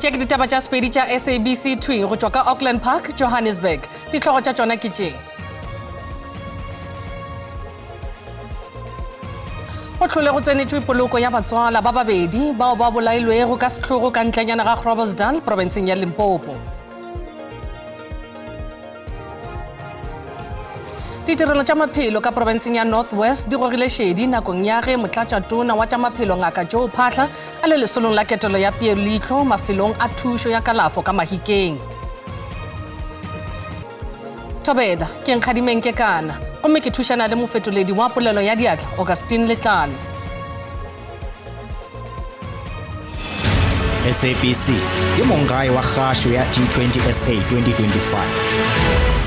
Tše ke ditaba tša Sepedi tša SABC thwi go tšwa ka Auckland Park, Johannesburg. Dihlogo tša tšona ke tše. Go hlole go tsenetšwe poloko ya batswala ba babedi bao ba bolailwego ka sehlogo ka ntlenyana ga Groblersdal profenseng ya Limpopo. Ditirelo tša maphelo ka profenseng ya North West di gogile šedi nakong ya ge motlatšatona wa tša maphelo Ngaka Joe Phaahla a le lesolong la ketelo ya peeleihlo mafelong a thušo ya kalafo ka Mahikeng. Thobela, ke Nkgadimeng Kekana gomme ke thušana le mofetoledi wa polelo ya diatla Augustine Letlalo. SABC ke monggae wa kgašo ya G20 SA 2025.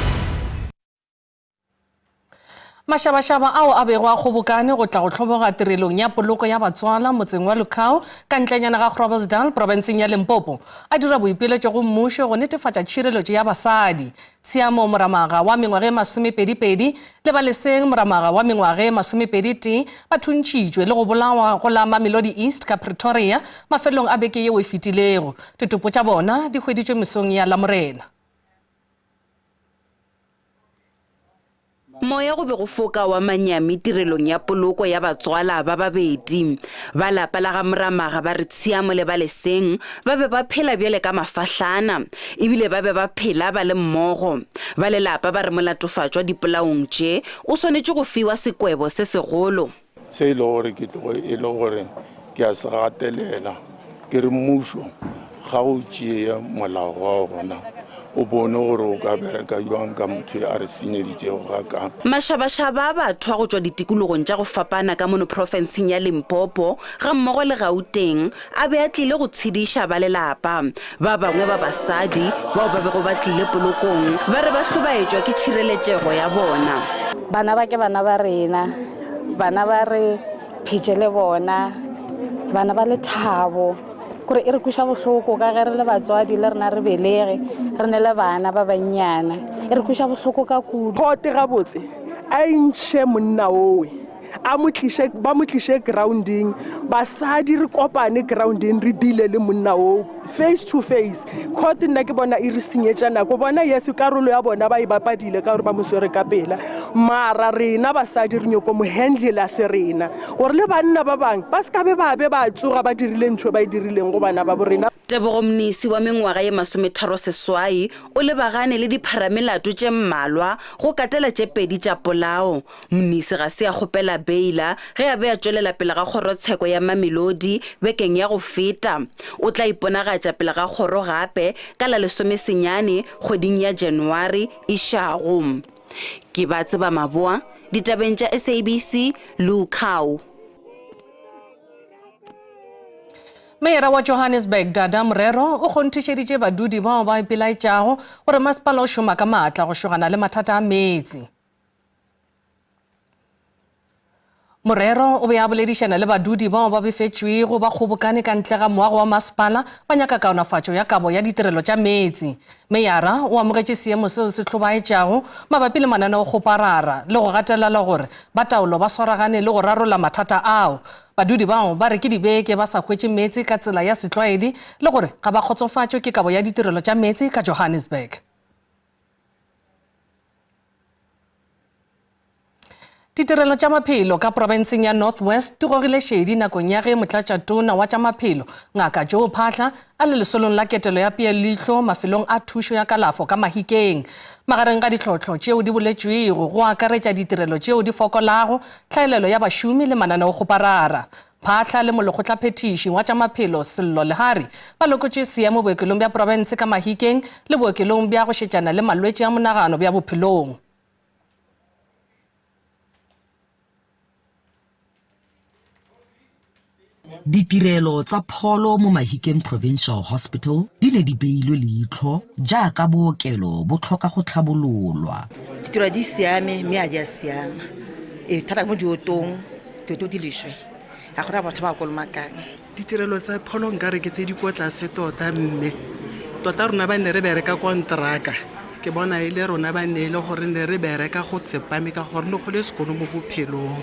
Mašabašaba ao a bego a kgobokane go tla go hloboga tirelong ya poloko ya batswala motseng wa Lukhau ka ntlenyana ga Groblersdal profenseng ya Limpopo a dira boipiletšo go mmušo go netefatša tšhireletšo ya basadi. Tshiamo Moramaga wa mengwaga e masomepedipedi le Baleseng Moramaga wa mengwaga e masomepeditee ba thuntšhitšwe le go bolawa go la Mamelodi East ka Pretoria mafelelong a beke yeo e fetilego. Ditopo tša bona di hweditšwe mesong ya Lamorena. Moya go be go foka wa manyami tirelong ya poloko ya batswala ba babedi. Ba lapa la ga Moramaga ba re Tshiamo le Baleseng ba be ba phela bjale ka mafahlana, ebile ba be ba phela ba le mmogo. Ba lelapa ba re molatofatšwa dipolaong tše o swanetše go fiwa sekwebo se segolo. Se e le gore ke tloge e le gore ke a se gatelela, ke re mmušo ga o tšee molao wa gona o bone gore o ka bereka jwang ka motho a re senyeditšego gakang. Mašabašaba a batho a go tšwa ditikologong tša go fapana ka mono profenseng ya Limpopo gammogo le Gauteng a be a tlile go tshediša ba lelapa. Ba bangwe ba basadi bao ba bego ba tlile polokong ba re ba hlobaetšwa ke tšhireletšego ya bona. Bana ba ke bana ba rena, bana ba re phetše le bona, bana ba lethabo. Kore e re kweša bohloko ka ge re le batswadi le rena re belege, re ne le bana ba bannyana. E re kweša bohloko ka kudu. Khote gabotse a e ntšhe monna owe. A mo tliše, ba mo tliše grounding, basadi re kopane grounding re deale le monna oo face to face. Court nna ke bona e re senyetša nako, bona yes karolo ya bona ba e bapadile ka gore ba mo swere ka pela, mara rena basadi re nyoko mo handlela se rena gore le banna ba bangwe ba se ka be ba be ba tsoga ba dirile ntho ba e dirileng go bana ba bo rena. Tebogo Mnisi wa mengwaga ye masometharoseswai o lebagane le dipharamelato tše mmalwa go katela tše pedi tša polao, Mnisi ga se a kgopela beila ge a be a tšwelela pele ga kgorotsheko ya Mamelodi bekeng ya go feta. O tla iponagatša pele ga kgoro gape ka la lesomesenyane kgweding ya January išago. Ke Batseba Maboa, ditabeng tša SABC, Lukhau. Meyara wa Johannesburg Dada Morero o kgonthišeditše badudi bao ba ipelaetšago gore masepala o šoma ka maatla go šogana le mathata a meetse. Morero o be a boledišana le badudi bao ba befetšwego ba kgobokane ka ntle ga moago wa masepala ba nyaka kaonafatšo ya kabo ya ditirelo tša meetse. Meyara o amogetše seemo seo se hlobaetšago mabapi le mananeokgoparara le go gatelela gore ba taolo ba swaragane le go rarolla mathata ao. Badudi bao ba re ke dibeke ba sa hwetše meetse ka tsela ya setlwaedi le gore ga ba kgotsofatšwe ke kabo ya ditirelo tša meetse ka Johannesburg. Ditirelo tša maphelo ka profenseng ya North West di gogile šedi nakong ya ge motlatšatona wa tša maphelo Ngaka Joe Phaahla a le lesolong la ketelo ya peeleihlo mafelong a thušo ya kalafo ka Mahikeng. Magareng ga ditlhohlo tšeo di boletšwego go akaretša ditirelo tšeo di fokolago, tlhaelelo ya bašomi le mananeokgoparara. Phaahla le molekgotlaphethiši wa tša maphelo Sello Lehari ba lokotše seemo bookelong bja profense ka Mahikeng le bookelong bja go šetšana le malwetši a monagano bja Bophelong. Ditirelo tsa pholo mo Mahikeng Provincial Hospital di ne di beilwe leitlho jaaka bookelo bo tlhoka go tlhabololwa. Ditirelo di siame mme ga di a siama, ee thata mo diotong. Dioto di leswe, ga gona batho ba kolomakang. Ditirelo tsa pholo nkare ke tse di ko tlase tota mme tota rona ba ne re bereka konteraka ke bona e le rona ba ne e le gore ne re bereka go tsepame ka gore ne go le sekolo mo bophelong.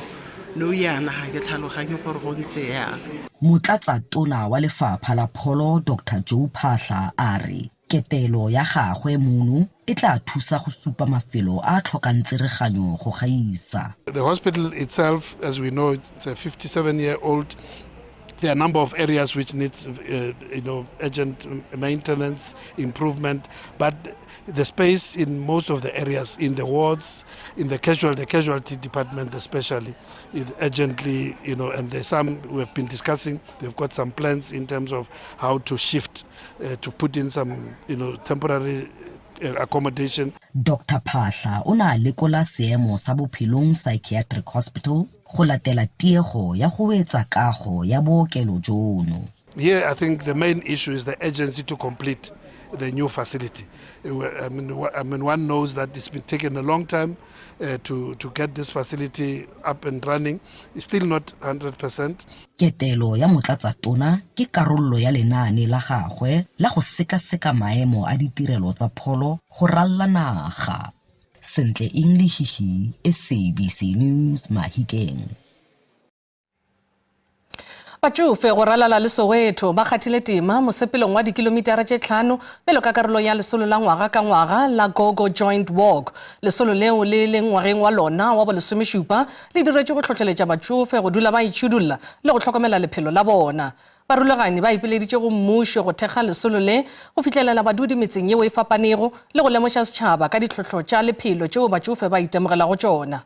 Nou yana ga ke tlhaloganye gore go ntse yang. Motlatsatona wa Lefapha la Pholo Doctor Joe Phaahla a re ketelo ya gagwe mono e tla thusa go supa mafelo a a tlhokang tsereganyo go gaisa. The hospital itself, as we know, it's a 57 year old There are a number of areas which needs, uh, you know, urgent maintenance, improvement, but the space in most of the areas, in the wards, in the casual, the casualty department especially, it urgently, you know, and there's some we've been discussing. They've got some plans in terms of how to shift, uh, to put in some, you know, temporary uh, accommodation. Dr. Phahla o ne a lekola seemo sa Bophelong Psychiatric Hospital go latela tiego ya go wetsa kago ya bookelo jono. Here, I think the main issue is the urgency to complete the new facility. I mean, I mean, one knows that it's been taking a long time uh, to, to get this facility up and running. It's still not 100%. Ketelo ya motlatsatona ke karolo ya lenaane la gagwe la go sekaseka maemo a ditirelo tsa pholo go ralala naga. Sentle Eng Lehihi, SABC News, Mahikeng. Batšofe go ralala le Soweto ba kgathile tema mosepelong wa dikilomitara tše tlhano bjalo ka karolo ya lesolo la ngwaga ka ngwaga la Gogo Joint Walk. Lesolo leo le leng ngwageng wa lona wa bolesomešupa le diretšwe go hlohleletša batšofe go dula ba itšhidulla le go hlokomela lephelo la bona. Barulaganyi ba ipileditše go mmušo go thekga lesolo le go fihlelela badudi metseng yeo e fapanego le go lemoša setšhaba ka ditlhohlo tša lephelo tšeo batšofe ba itemogelago tšona.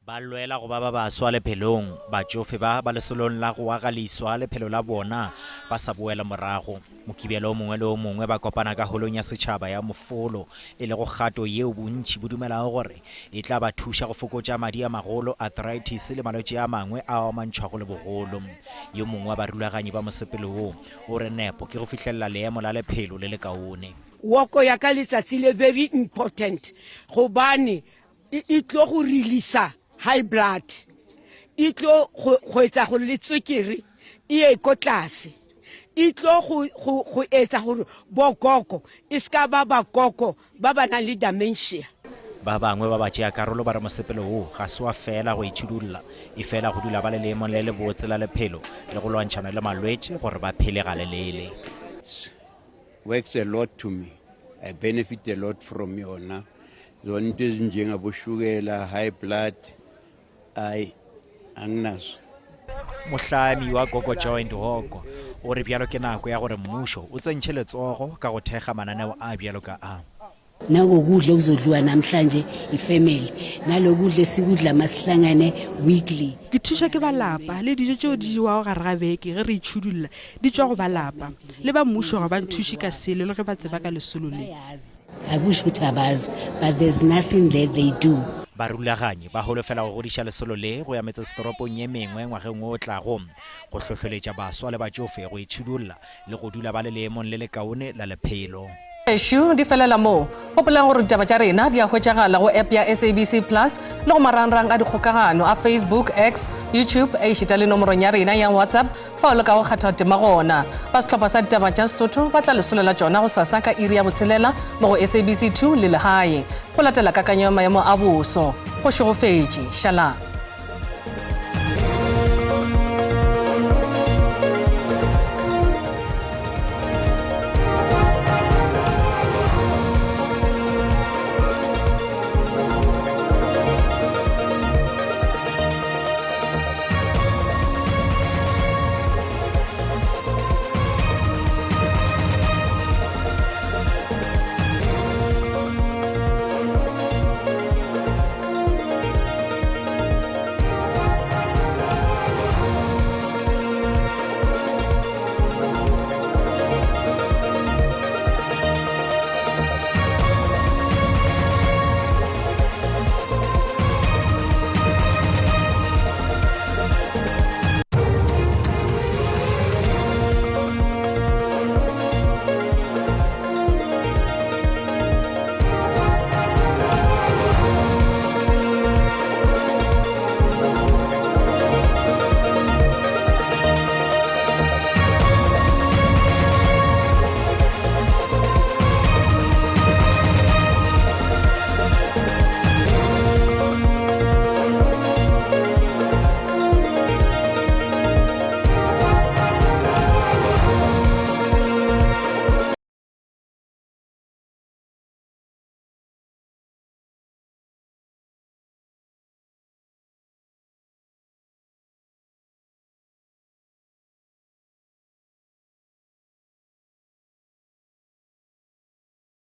Ba lwela go ba ba baswa lephelong, batšofe ba ba lesolong la go aga leswa lephelo la bona ba sa boela morago. Mokibelo o mongwe le o mongwe ba kopana ka Holong ya Setšhaba ya Mofolo, e lego kgato yeo bontši bo dumelago gore E tla ba thuša go fokotša madi a magolo, arthritis le malwetši a mangwe ao a amantšhwago le bogolo. Yo mongwe wa barulaganyi ba mosepelo wo o re nepo ke go fihlelela leemo la lephelo le lekaone. Woko ya ka letsatsi le very important gobane e tlo go releasa high blood, e tlo go etsa gore le tswekere e ye ko tlase, e tlo go etsa gore bogogo e ska ba bakoko ba ba nang le dementia. Ba bangwe ba batšeakarolo ba re mosepelo wo ga se wa feela go itšhidulla, efela go dula ba le leemong le lebotse la lephelo le go lwantšhana le malwetši gore ba phele galelele. Works a lot to me. I benefit a lot from yona. Zona into ezinjengaboshukela, high blood, Ai, anginazo. Mohlami wa Gogo Joint Hoko o re bjalo ke nako ya gore mmušo o tsentšhe letsogo ka go thekga mananeo a bjalo ka a. Nakokudla okuzodliwa namhlanje ifamily nalokudla esikudla masihlangane weekly. Ke thušwa ke ba lapa, le dijo tšeo di jewago gare ga beke ge re itšhudulla di tšwa go ba lapa. Le ba mmušo ga ba nthuše ka selo le ge ba tseba ka lesolo le. Akusho ukuthi abazi but there's nothing that they do. Barulaganyi ba holofela go godiša lesolo le go ya metsesetoropong ye mengwe ngwageng wo o tlago, go hlohleletša baswa le batšofe go itšhidulla le go dula ba le leemong le lekaone la lephelo. Ešo di felela moo. Gopolang gore ditaba tša rena di a hwetšagala go app ya SABC Plus le go marangrang a dikgokagano a Facebook, X, YouTube ešita le nomorong ya rena ya WhatsApp Fao le kago kgatha tema gona. Ba sehlopha sa ditaba tša Sesotho ba tla le solela tšona gosasa ka iri ya botshelela mo go SABC 2 le Lehae. Go latela kakanyo ya maemo a boso. Go šegofetše. Šalang.